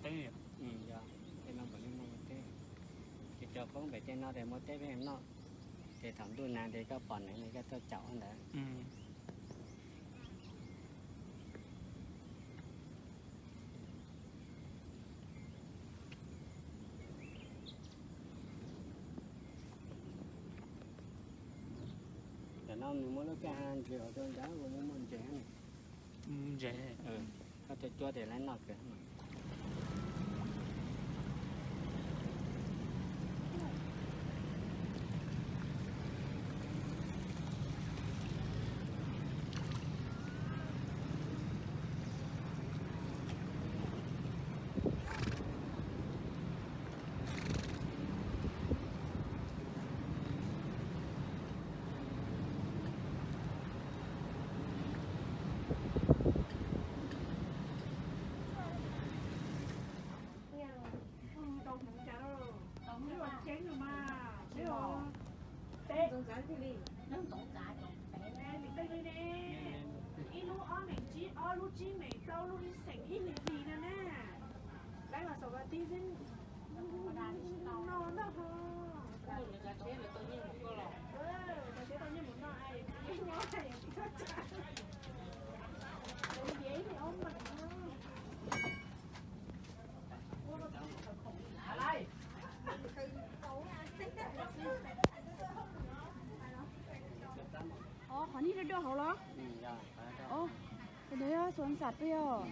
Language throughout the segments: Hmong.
Teb, yog, tej no puav leej muaj teb. Ces cov poob pem tej no ces muaj teb peb noj. Ces thaum ntuj nag ces koj pom neev ces koj tuaj caum ntawd. Tam no nws muaj lub kwj ha ntses uas rau nrad uas muaj muaj ntses ne. Ntses, koj tuaj cuab ces lawv noj kawg. Tau hmoov cas, tau hmoov los ceeb los mas. Teb, ntxoov txav li ne, ib lub ob meem tsib, ob lub tsib meem, plaub lub ib xeem ib meem hlis no na. Laib mas xaum vas tib xwb, no ntag ho. Tau siab tau nyiaj mus noj, txiv nyob nyob, txiv tuaj tsa, txiv ntiav ib meem ob meem no. Qhov nej daj daj hauv los? Ov, xuv xam peb os.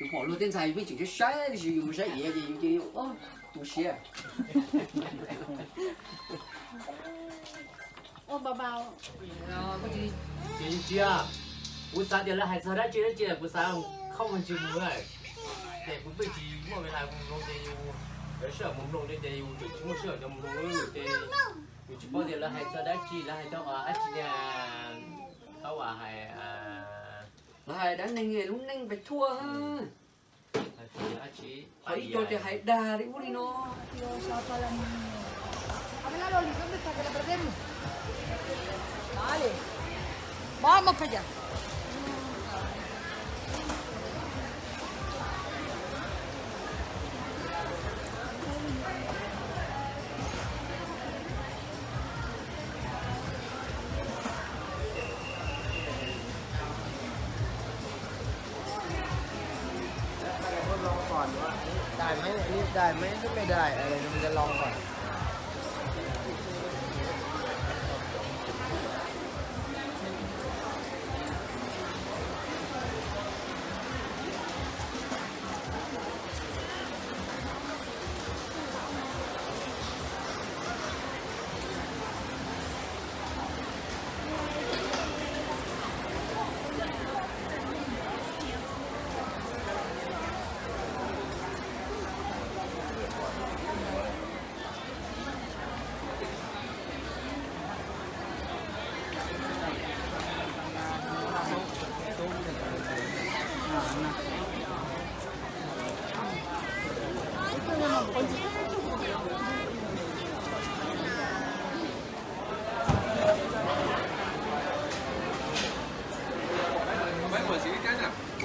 Yus pom luag tej ntxhais yus pheej tseem saib saib, tab sis yus mus saib iav ces yus cia li tu siab. Ces tsis, kuv xav tias lawv hais txog dab tsi dab tsi kuv xav khooj ntsis mus lawm. Ces kuv twb tsis muaj vis las mus mloog ces yus, lawv sij hawm mus mloog li ces yus tseem tsis muaj sij hawm cov mus mloog ces yus tsis paub tias lawv hais txog dab tsi, lawv hais txog dab tsi tiag. Thaum uas hais, lawv hais dab neeg lub neej pes tsawg. Qhov ib co tias hais dag li ub li no. Đài mấy, đài mấy cái, mấy đài, ờ, mìnhจะลองก่อน.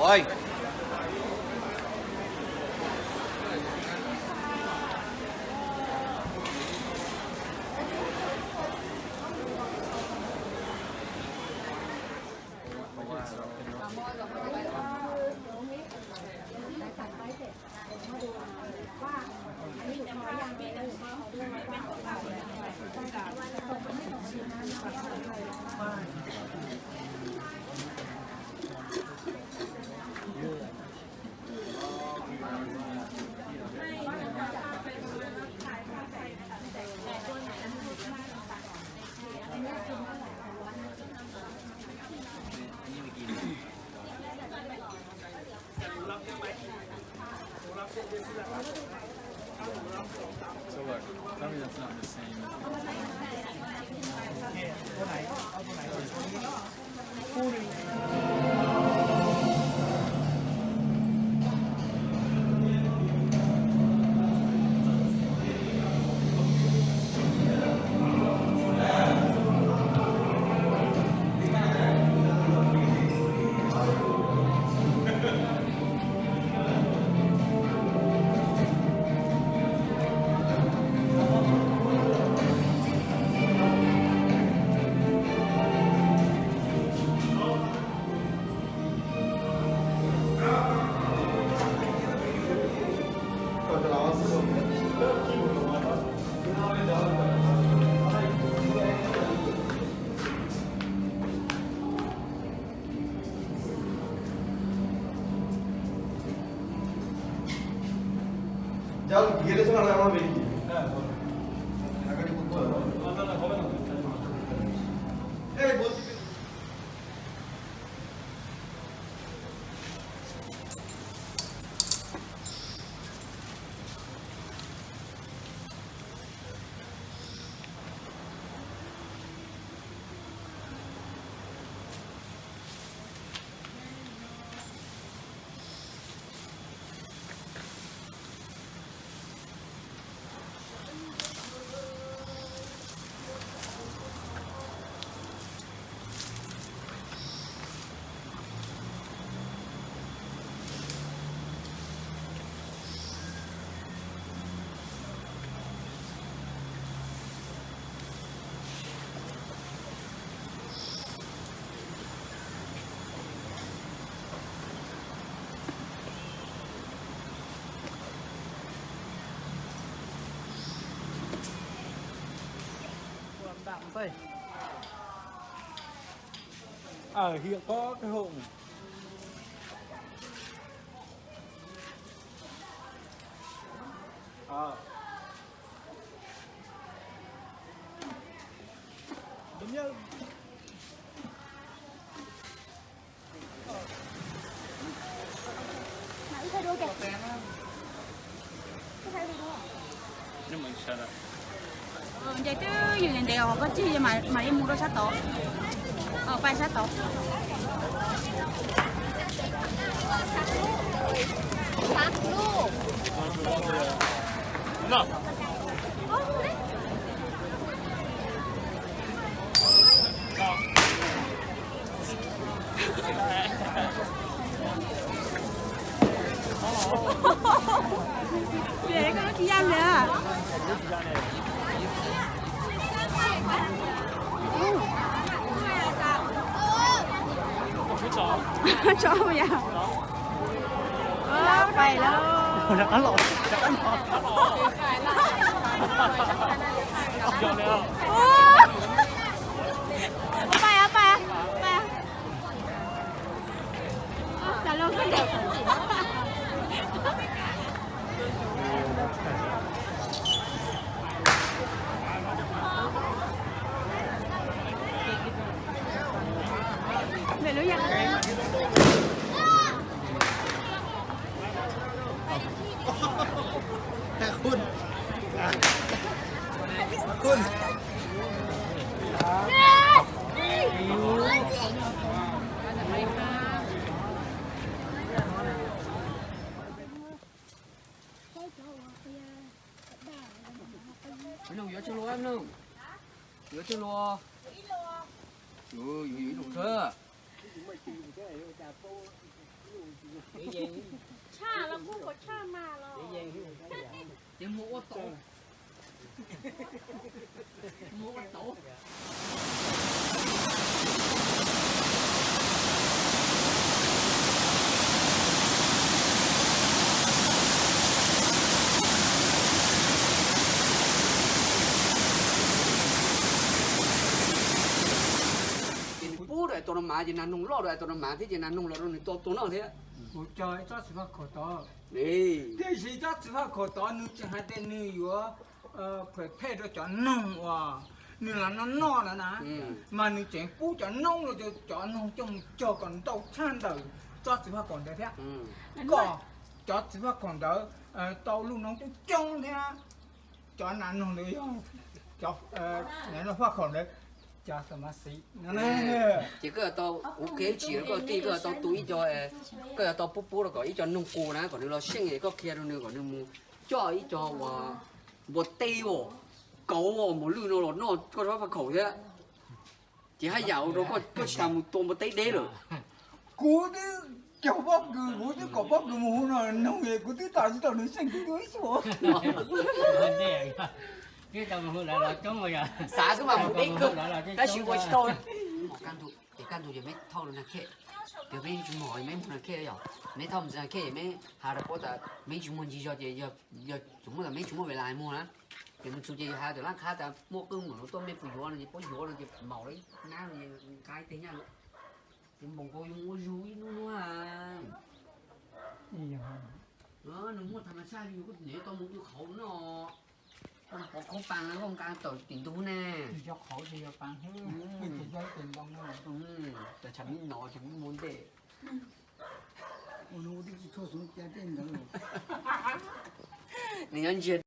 Ôi. So look, tell me that's not the same. Ở hiện có cái hộ này. Ờ. Đúng nhá. Nce twb yws ntev os, koj tsis mam li mus rau sab tod. Pais sab tod. Koj lub tsis yaj li. Tso yam. Pais lawm. Pais, pais, pais. Nug yuav tsawg lua, nug yuav tsawg lua. Yuav ib lus xwb. Tshaj los kuj kom tshaj mas los. Ces muag ua tau. Muag ua tau. Ces nws pub rau tus no mas ces nas noog loj rau tus no mas thiab ces nas noog los rau nws tua tua noj thiab. Kuv cog ib tsob txiv faj khaum tod, tiam sis tsob txiv faj khaum tod nws tseem hais tias nws yuav phem phem rau cov noog uas nws los noj noj na na, mas nws tseem pub cov noob rau cov noog coj mus cog kom ntau tshaj ntawm tsob txiv faj khaum ntawd thiab. Kom cov txiv faj khaum ntawd tau lub noob coob coob thiab. Cov nas noog ntawd yog cov faj khaum ntawd, cov xav mas xiv no. Ces koj yuav tau, kuv qhia ib tsis rau koj tij, koj yuav tau tu ib co, koj yuav tau pub pub rau kom ib co noog qus na kom nws los seej es koj qhia rau nws kom nws mus coj ib co uas npua teb os, kauv os, mos lwj no los noj koj tsob faj khaum thiab. Ces haj yam ua rau koj tsis tas mus tua npua teb deb lawm. Kuv twb cog pob kws, kuv twb kom pob kws mus hu no noog, kuv twb tas tsis tau nws seej kuv twb ib suab. Xav xwb mas mus deb kawg, tab sis ua tsis tau. Ces kaj ntug ces meb thauj na khej, yog meb tsis mus, meb mus na khej yog, meb thauj mus na khej es meb has rau puab tas meb tsis muaj ncig zog ces yog txawm muaj tas meb tsis muaj ves las muag na, ces mus txug ces yog has cov laj qhab tas muaj qwj mus no tuaj mej puas yuav no ces puab yuav no ces maum li nab no es nqa ib teg nyaj lawm. Ces npoos nkaus yuav mus ua zug ib hnub hnub. Nws muaj tham mas tshaj li yus kuj niam tau mus ua qhauv no. Koj pov qhauv paas koj nqa tawm tim ntug ne. Cov qhauv ces yog paas xwb, cov ntoo no. Cov tshav mib no tshav mib muaj ntej. Ua no ua twb tsis tshua xyov cas tej ntawd. Nws nyob ntsiag